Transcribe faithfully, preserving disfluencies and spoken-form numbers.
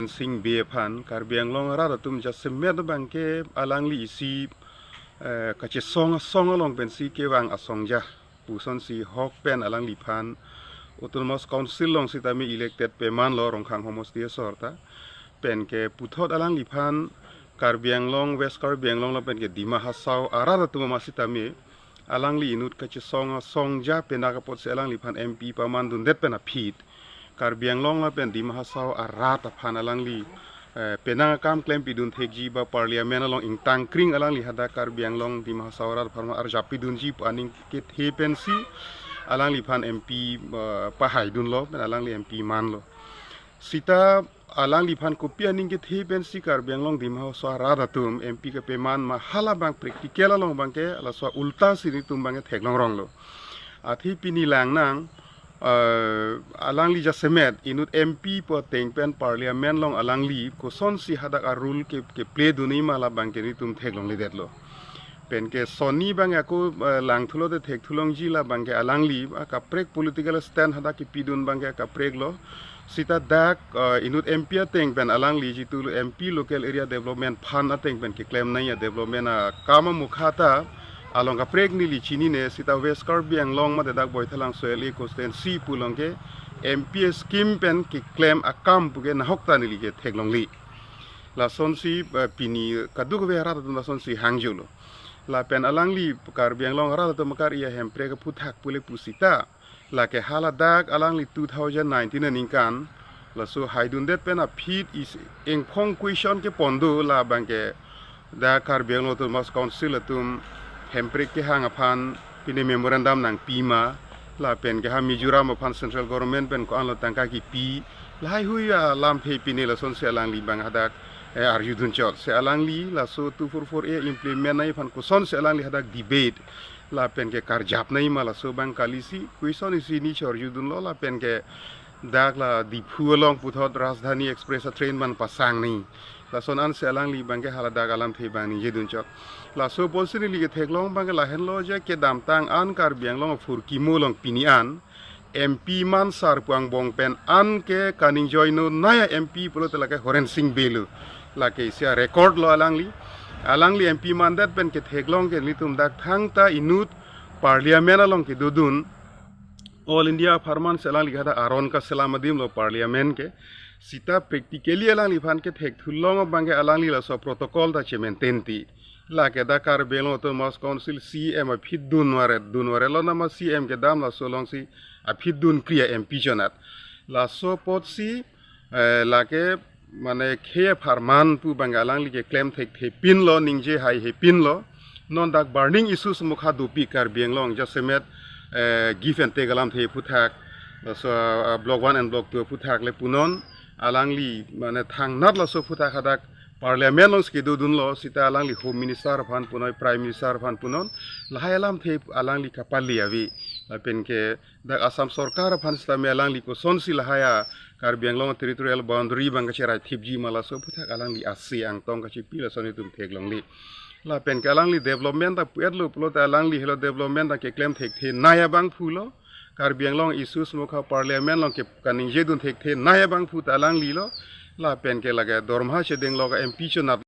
Sing Bey aphan, Karbi Anglong arat atum jasemet abangke alangli isi, eh, kachesong asong along pensi kevang asong ja pusonsi ahok pen alangliphan Autonomous Council along sitame elected pemanlo Rongkhang homosti asor ta. Penke puthot alangliphan Karbi Anglong, West Karbi Anglong lapen ke Dima Hasao arat atum ama sitame alangli inut kachesong asong ja penang apotsi alangliphan M P pamandundet pen aphi Karbi Anglong lapen Dima Hasao arat aphan alangli, eh, penang akam klempidun thekji ba Parliament along ingtangkring alangli hadak Karbi Anglong Dima Hasao arat aphan arjap pidunji pu aning kethe pensi alangliphan M P, eh, pahaidunlo pen alangli M P manlo. Sita alangliphan kopi aning kethe pensi Karbi Anglong Dima Hasao arat atum M P kepeman ma hala abang practical along abangke laso ulta si nelitum abangke theklong ronglo. Athe pini langnang, eh, alangli jasemet inut M P pu ateng pen Parliament along alangli kosonsi hadak a-role ke, kepledunji ma la abangke nelitum theklongledetlo. Penke sonni abang ako, eh, langthulo te thekthulongji la abangke alangli, ah, kaprek political stand hadak kepidun abangke kapreklo. Sita dak, eh, inut M P ateng pen alangli jitu M P Local Area Development Fund ateng pen keklemnei a-development akam amukha ta along kaprek neli chinine, sita West Karbi Anglong mate dak Baithalangso L A constituency pu along ke M P scheme pen keklem akam puke nahok ta neli ke theklongle. Lasonsi, eh, pini kadokave arat atum lasonsi hangjulo. Lapen alangli Karbi Anglong arat atum akar iya Hemprek aphuthak pule pusita. Lake hala dak alangli two thousand nineteen aningkan laso haidundet pen aphi isi ingphong question kepon do la abangke dak Karbi Anglong Autonomous Council atum Hemprek kehang aphan pine memorandum nangpi ma, lapen ke ha Mizoram aphan central government pen ko-anlo tangka kipi, lahai hui alamthe pine lasonsi alangli abang hadak, eh, arjudunchot. Si alangli laso two four four A implementnei aphan kosonsi alangli hadak debate lapen ke karjapnei ma laso abang kalisi question isi ni si arjudunlo lapen ke dak la Diphu along puthot Rajdhani Express a-train abang pasangnei. Lason ansi alangli abangke hala dak alamthe abang ningjedunchot. Laso apotsi neli ketheklong abangke lahenlo je kedamtang an Karbi Anglong aphurkimo along pini an M P man sar pu angbong pen anke kaningjeidun nai a-M P pulote lake Horen Sing Bey lo. Lake isi a-record lo alangli. Alangli M P mandet pen ketheklong ke nelitum dak thangta inut Parliament along kedodun. All India apharman si alangli hadak aron kaselam adim lo Parliament ke. Sita practically alangliphan kethekthu long abangke alangli laso protocol ta che-maintain ti. Lake dak Karbi Anglong Autonomous Council C M aphi dunvare, dunvare lo nama C M kedam laso alongsi aphi dunkri a-M P chonat. Laso apotsi, eh, lake mane khei apharman pu abang alangli keklem thekthepinlo, ningje haihepinlo. Non dak burning issues mukha dopik Karbi Anglong jasemet, eh, give and take alamthe aphuthak, laso, ah, block one and block two aphuthak le punon, alangli mane thangnat laso aphuthak hadak Parliament alongsi kedodunlo, sita alangli Home Minister aphan punoi, Prime Minister aphan punon, lahai alamthe alangli kapali ave. Lapen ke dak Assam Sorkar aphan sitame alangli kosonsi lahai a Karbi Anglong territorial boundary abang kacherai thipji ma laso aphuthak alangli ase angtong kachepi lason nelitum theklongle. Lapen ke alangli development ta pu-etlo pulote alangli helo development ta keklem thekthe nai abangphu lo. Karbi Anglong issues mukha Parliament along ke kaningjedun thekthe nai abangphu ta alangli lo. Lapen ke lake dorma chedenglo ka-M P chonat